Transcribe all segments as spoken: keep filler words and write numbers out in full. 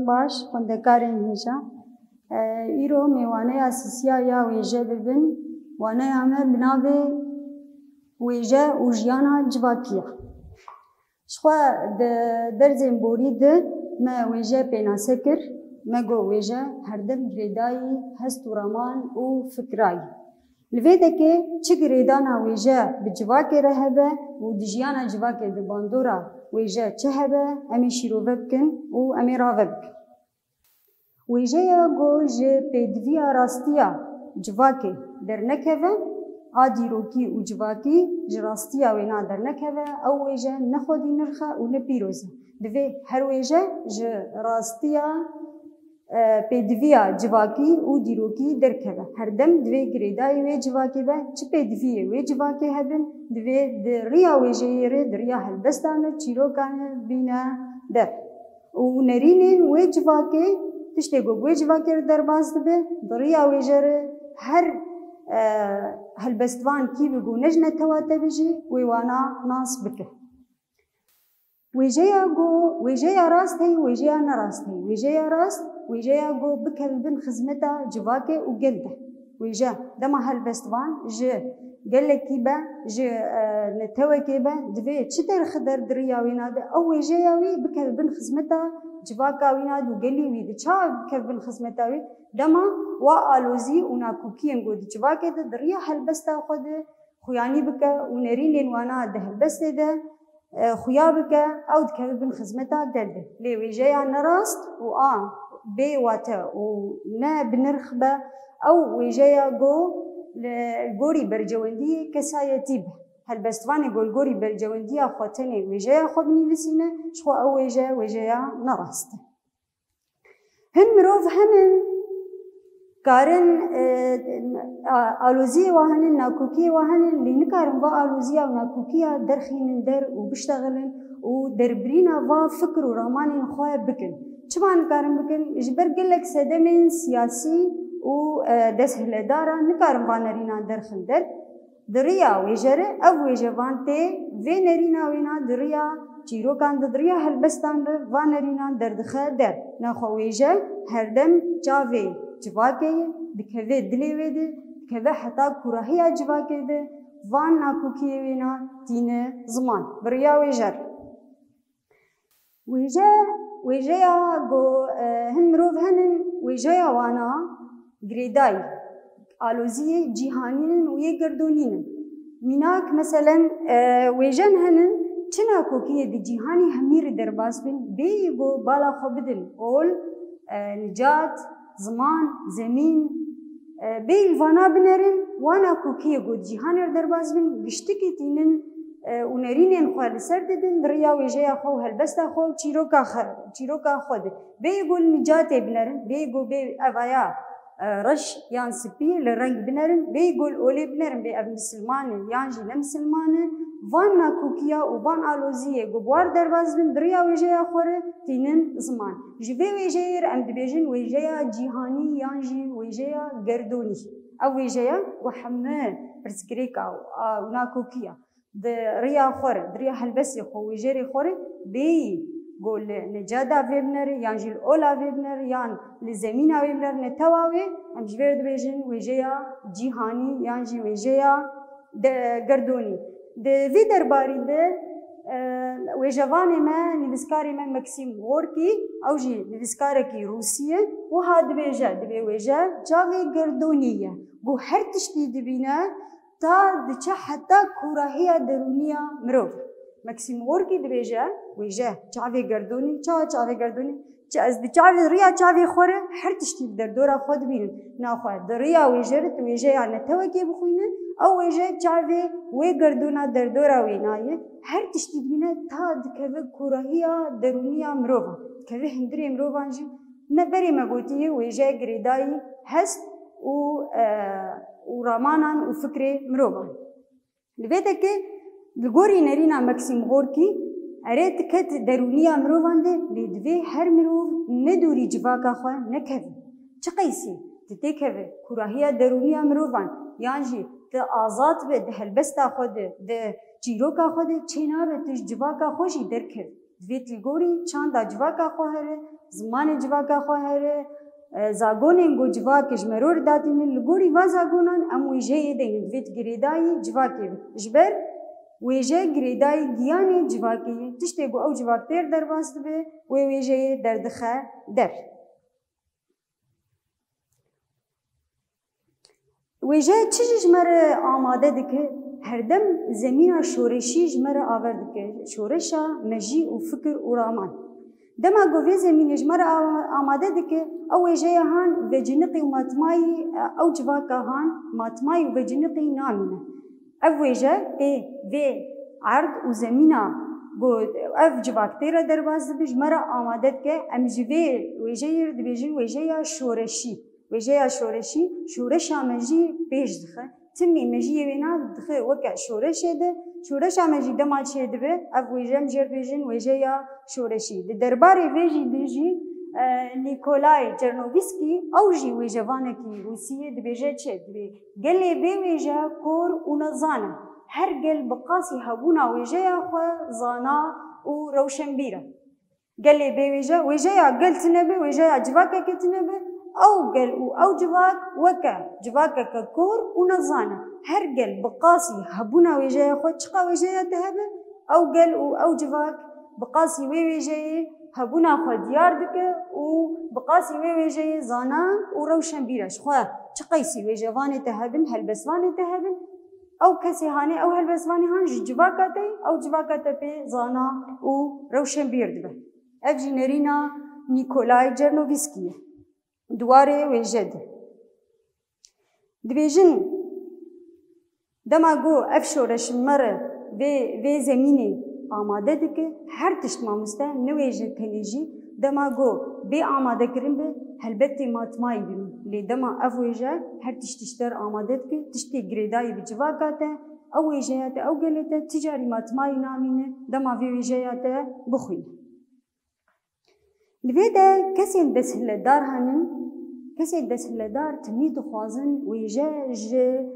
Baş, xwendekarên hêja. E, îro mêwaneya sisiya ya wêje bibin. Waneya me bi navê Wêje û jiyana civakî ye. Ji xwe di derzên borî de me wêje pênase kir. Me got wêje herdem girêdayî hest û raman û fikra ye. Li vê dekê çi girêdana wêje bi civakê re hebe û di jiyana civakê de bandora wêje çi hebe, em ê şîrove bikin û em ê rave bikin. Wêjeya ku ji pêdiviya rastiya civakê dernekeve, a dîrokî û civakî ji rastiya wêna dernekeve, ew wêje ne xwedî nirx e û ne pîroz e. Divê her wêje ji rastiya, e, pêdiviya civakî û dîrokî derkeve. Herdem divê girêdayî wê civakê be, çi pêdiviyê wê civakê hebin, divê di riya wêjeyê re, di riya helbestan re, çîrokan re bîne der. Û nerînên wê civakê, tiştê ku bi wê civakê re derbas dibe, di riya wêje re her, e, helbestvan kî bi ku ne ji netewa te be jî, wê wana nas bike. Wêjeya ku, wêjeya rast heye, wêjeya nerast heye. Wêjeya rast, wêjeya ku bikeve bin xizmeta civakê û gel de. Wêje, dema helbestvan ji gelekî be, ji, e, netewekê be, divê çi derxi der di riya wêna de, ew wêjeya wî bikeve bin xizmeta civaka wîna de û gelî wî de. Çawa bikeve bin xizmeta wî? Dema wa alozî û nakokiyên ku di civakê de di riya helbesta xwe de xuyanî bike û nerînên wana di helbestê de, e, xuya bike, ew dikeve bin xizmeta gel de. Lê wêjeya nerast û a bê wate û ne bi nirx be, ew wêjeya ku li gorî bercewendiyê kesayetî be. Helbestvanê ku li gorî bercewendiya xwe tenê wêjeya xwe binivîsîne, ji xwe ew wêje, wêjeya nerast e. Hin mirov henin, karin, e, a-, aloziyê wa henin, nakokiyê wa henin, lê nikarin va aloziya û nakokiya derxînin der û biştexilin û derbirîna va fikir û ramanên xwe bikin. Çima nikarin bikin? Ji ber gelek sedemên siyasî û, e, desthiledaran nikarin va nerînan derxin der. Di riya wêje re ev wêjevan tê vê nerîna wêna di riya çîrokan de, di riya helbestan re van nerînan derdixe der. Naxwe wêje herdem çavê civakê ye, dikeve dilê wê de, dikeve heta kûrahiya civakê de, van nakokiyê wêna tîne ziman. Bi riya wêje re. Wêje, wêjeya ku, e, hin mirov henin, wêjeya wana girêdayî, aloziyê cîhanî nin û yê gerdonî nin. Mînak, meselen, e, wêjen henin, çi nakokiyê di cîhanî hemî re derbas bin, bêyî ku bala xwe bidin ol, e, nicat, ziman, zemîn, e, bêyî li vana binerin, wa nakokiyê ku di cîhanê re derbas bin, giştikî tînin, e, û nerînên xwe li ser didin, di riya wêjeya xwe û helbesta xwe û çîroka xe-, çîroka xwe de. Bêyî ku li nicatê binerin, bêyî ku bê evaya, e, reş yan spî li reng binerin, bêyî ku li olê binerin, bê ev misilman e yan jî ne misilman e, van nakokiya û van aloziyê ku bi war derbas bin, di riya wêjeya xwe re tînin ziman. Ji vê wêjeyê re em dibêjin wêjeya cîhanî yan jî wêjeya gerdonî. Ev wêjeya ku heme pirsgirêka û, a, û nakokiya di riya xwe re, di riya helbestê xwe, wêjerê xwe re bêyî ku li necada vê binere, yan jî li ola vê binere, yan li zemîna wê binere, netewa wê, em ji vê re dibêjin wêjeya cîhanî, yan jî wêjeya de, gerdonî. Di vî derbarî de, e, wêjevanê me, nivîskarê me Maxim Gorkî, ew jî nivîskarekî Rûsî ye, wiha dibêje, dibê wêje çavê gerdonî ye. Ku her tiştî dibîne, ta diçe heta kûrahiya derûniya mirov. Maxim Gorkî dibêje, wêje çavê gerdonî, çawa çavê gerdonî? Çi ez di çavê, riya çavê xwe re her tiştî li derdora xwe dibînim. Naxwe di riya wêje re tu wêjeya netewekê bixwîne, ew wêje çavê wê gerdona derdora wê nayê, her tiştî dibîne ta dikeve kûrahiya derûniya mirovan. Dikeve hundirê mirovan jî. Ne berê me gotiye wêje girêdayî hest û, e, û ramanan û fikrê mirovan. Li vê dekê, li gorî nerîna Maxim Gorkî, erê diket derûniya mirovan de, lê divê her mirov ne dûrî civaka xwe nekeve. Çi qeysî, tu têkeve kûrahiya derûniya mirovan, yan jî tu azad be di helbesta xwe de, di çîroka xwe de, çênabe tu ji civaka xwe jî derkeve. Divê tu li gorî çanda civaka xwe here, Zimanê civaka xwe here, e, zagonên ku civakê ji meror datînin, li gorî va zagonan em wêjeyê deynin, divê girêdayî civakê be. Ji ber wêje girêdayî giyanê civakê ye. Tiştê ku ew civak têr derbas dibe, wê wêjeyê derdixe der. Wêje çi jî ji me re amade dike? Herdem zemîna şoreşî ji me re aver dike. Şoreşa mejî û fikir û raman. Dema ku vê zemînê ji me re a-, amade dike, ew wêjeya han veciniqî û matmayî, ew civaka han matmayî û veciniqî namîne. Ev wêje tê vê erd û zemîna ku ev civak tê re derbas dibe, ji me re amade dike. Em ji vê wêjeyê re dibêjin wêjeya şoreşî. Wêjeya şoreşî, şoreşa me jî pêş dixe. Timî mejiyê wêna dixe weke şoreşê de. Şoreşa me jî dema çêdibe, ev wêje em jê re dibêjin wêjeya şoreşî. Di derbarê vê jî de jî, e, Nîkolay Çernovîskî, ew jî wêjevanekî Rûsî ye, dibêje çi? Dibê, gelê bê wêje kor û nezan e. Her gel bi qasî hebûna wêjeya xwe zana û rewşenbîr e. Gelê bê wêje, wêjeya gel tune be, wêjeya civakekê tune be, ew gel û ew civak weke civakeke kor û nezan e. Her gel bi qasî hebûna wêjeya xwe, çiqa wêjeya te hebe, ew gel û ew civak bi qasî wê wêjeyê hebûna xwe diyar dike û bi qasî wê wêjeyê zana û rewşenbîr e. Ji xwe çi qeysî wêjevanê te hebin, helbestvanê te hebin, ew kesê hanê, ew helbestvanê han ji civaka te, ew civaka te pê zana û rewşenbîr dibe. Ev jî nerîna Nîkolay Çernovîskî ye. Di warê wêje de dibêjin, dema ku ev şoreş li me re vê, vê zemînê amade dike, her tişt mamoste, ne wêje tenê jî, dema ku bê amadekirin be, helbetê matmayî bimîn. Lê dema ev wêje her tiştî ji te re amade dike, tiştê girêdayî bi civaka te, ew wêjeya te, ew gelê te, ti carî matmayî namîne, dema vê wêjeya te bixwîne. Li vê de kesên desthiledar henin, kesên desthiledar timî dixwazin wêje ji,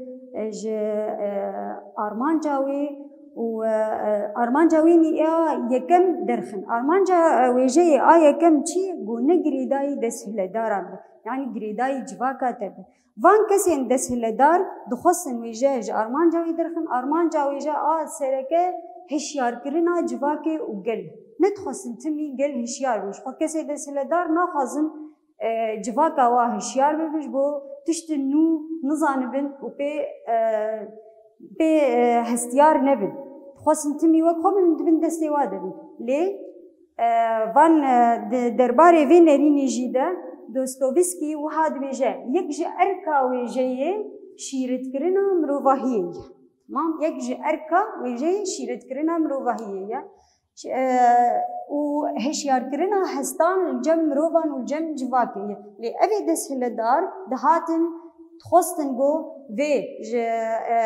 ji, e, armanca wê û, e, armanca wê nî ya yekem derxin. Armanca, e, wêjeyê a yekem çi ye? Ku ne girêdayî desthiledaran be, yanî girêdayî civaka te be. Van kesên desthiledar dixwestin wêje ji armanca wê derxin, armanca wêje a sereke hişyarkirina civakê û gel. Nedixwestin timî gel hişyar bin. Ji xwe kesê desthiledar naxwazin, e, civaka wa hişyar bibe, ji bo tiştin nû nizanibin û pê, e, pê, e, hestiyar nebin. Dixwestin timî wek xwe bin, di bin destê wa de bin. Lê E, van, e, di derbarê vê nerînê jî de Dostoyevskî wiha dibêje, yek ji erka wêjeyê şîretkirina mirovahiyê ye. Tamam, yek ji erka wêjeyê şîretkirina mirovahiyê ye. Ş-, e, û hişyarkirina hestan li cem mirovan û li cem civakê ye. Lê evê desthiledar dihatin dixwestin ku vê ji, e,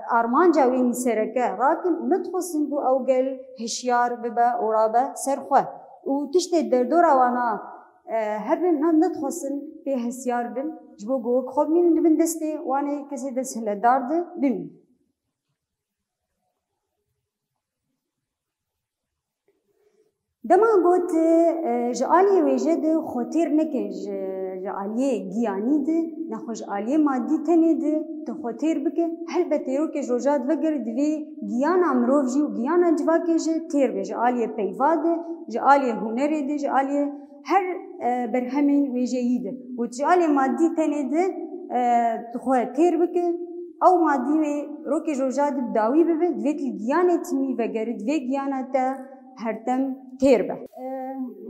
armanca wê nî sereke rakin û nedixwestin ku ew gel hişyar bibe û rabe ser xwe. Û tiştê derdora wana, e, hebin, ne, nedixwestin pê hestiyar bin, ji bo ku wek xwe bimînin di bin destê wanê kesê desthiledar de bimînin. Dema got, e, ji aliyê wêje de xwe têr neke, ji, ji aliyê giyanî de, nexwe ji aliyê madî tenê de tu xwe têr bike, helbet ê rokê ji roja di vegere divê giyana mirov jî û giyana civakê jî têr be. Ji aliyê peyva de, ji aliyê hunerê de, ji aliyê her, e, berhemên wêjeyî de. Got, ji aliyê madî tenê de, e, tu xwe têr bike, ew madî wê rokê ji roja di bi dawî bibe, divê tu li giyanê timî vegere, divê giyana te her dem têr be. E,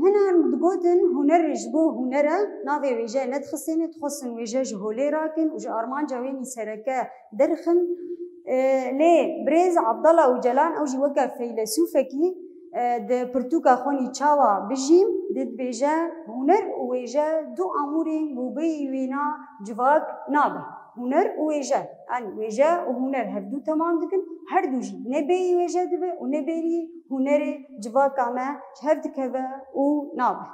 hinan digotin, huner ji bo huner e, navê wêje nedixistinê, dixwestin wêje ji holê rakin û ji armanca wê nî sereke derxin. E, lê birêz Abdallah Ocalan, ew jî weke feylesûfekî, e, di pirtûka xwe nî Çawa bijîm de dibêje, huner û wêje du amûrên ku bêyî wêna civak nabe. Huner û wêje, yanî wêje û huner hevdû temam dikin, her du jî ne bêyî wêje dibe û ne bêyî hunerê civaka me ji hev dikeve û nabe.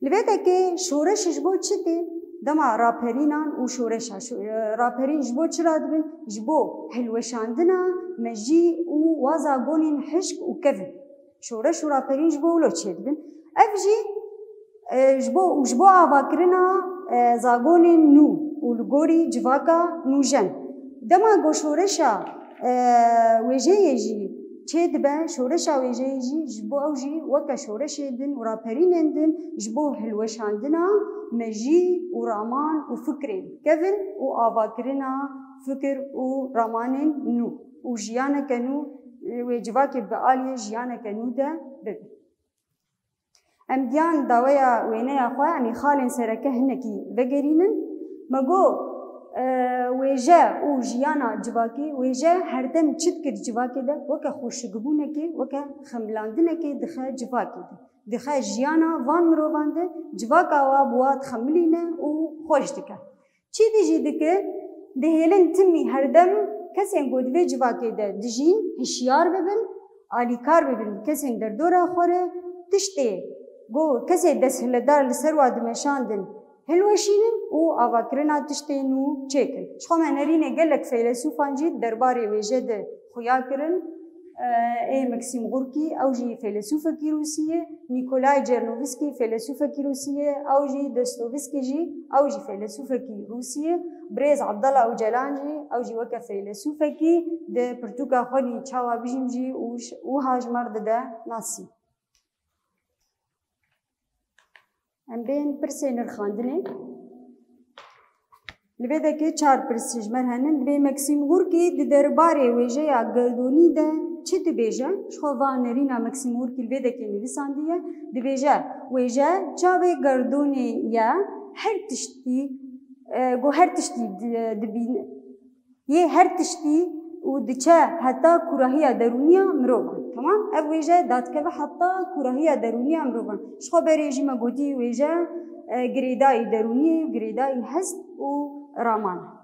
Li vê dekê şoreş ji bo çi tê? Dema raperînan û şoreşa, şo-, e, raperîn ji bo çi radibin? Ji bo hilweşandina mejî û waza gonên hişk û kevin. Şoreş û raperîn ji bo wilo çêdibin. Ev jî E, ji bo, û ji bo avakirina, e, zagonên nû û li gorî civaka nûjen. Dema ku şoreşa, e, wêjeyê jî çêdibe, şoreşa wêjeyê jî ji bo ew jî weke şoreşê din û raperînên din ji bo hilweşandina mejî û raman û fikrên kevin û avakirina fikir û ramanên nû û jiyaneke nû, e, wê civakê bi aliyê jiyaneke nû de bibe. Em diyan daweya wêneya xwe, em ê xalên sereke hinekî vegerînin. Me got, e, wêje û jiyana civakê, wêje herdem çi dikir civakê de, weke xweşikbûnekê, weke xemilandinekê dixe civakê de. Dixe jiyana van mirovan de, civaka wa bi wa dixemilîne û xweş dike. Çi dijî dike? Dihêlin timî herdem kesên ku di vê civakê de dijîn hişyar bibin, alîkar bibin bi kesên derdora xwe re, tiştê ku kesê desthiledar li ser wa dimeşandin hilweşînin û avakirina tiştê nû çêkin. Ji xwe me nerînê gelek feylesûfan jî derbarê wêje de xuya kirin. Ê Maksim Gorkî, ew jî feylesûfekî rûsî ye, Nikolay Çernovîskî feylesûfekî rûsî ye, ew jî Dostoyevskî jî, ew jî feylesûfekî rûsî ye, birêz Abdallah Ocalan jî, ew jî weke feylesûfekî di pirtûka xwe nî Çawa Bijîm jî û ş-, wiha ji me re dide nasî. Em bên pirsê nirxandinê. Li vê dekê çar pirs ji me re henin. Dibê Maksim Gorkî di derbarê wêjeya gerdonî de çi dibêje? Ji xwe va nerîna Maksim Gorkî li vê dekê nivîsandiye. Dibêje, wêje çavê gerdonê ye, her tiştî, e, ku her tiştî di-, dibîne. Yê her tiştî û diçe heta kûrahiya derûniya mirovan. Temam? Ev wêje dadikeve heta kûrahiya derûniya mirovan. Ji xwe berê jî me gotî wêje, e, girêdayî derûniyê, girêdayî hest û raman e.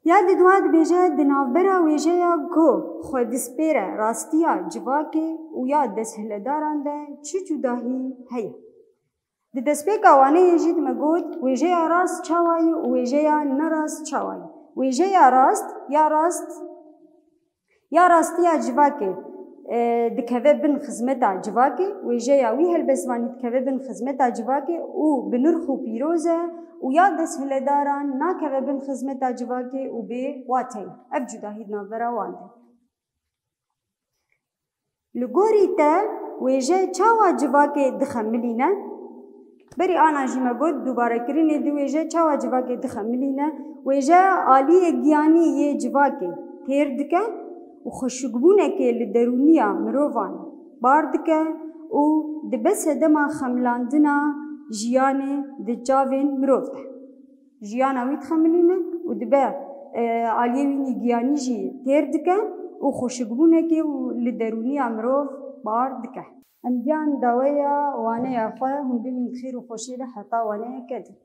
Ya di dua dibêje, di navbera wêjeya ku xwe dispêre rastiya civakê û ya desthiledaran de çi cudahî heye? Di destpêka waneyê jî me got, wêjeya rast çawa ye û wêjeya nerast çawa ye? Wêjeya rast, ya rast, ya rastiya civakê, e, dikeve bin xizmeta civakê, wêjeya wî helbestvanî dikeve bin xizmeta civakê û bi nirx û pîroz e û ya desthiledaran nakeve bin xizmeta civakê û bê wate ye. Ev cudahî di navbera wan de. Li gorî te wêje çawa civakê dixemilîne? Berî ana jî me got, dubarekirinê di wêje çawa civakê dixemilîne? Wêje aliyê giyanî yê civakê têr dike û xweşikbûnekê li derûniya mirovan bar dike û dibe sedema xemilandina jiyanê di çavên mirov de. Jiyana wî dixemilîne û dibe, e, aliyê wî nî giyanî jî têr dike û xweşikbûnekê û li derûniya mirov bar dike. Em giyan daweya waneya xwe hûn bimîn xêr û xweşiyê de heta waneyeke din.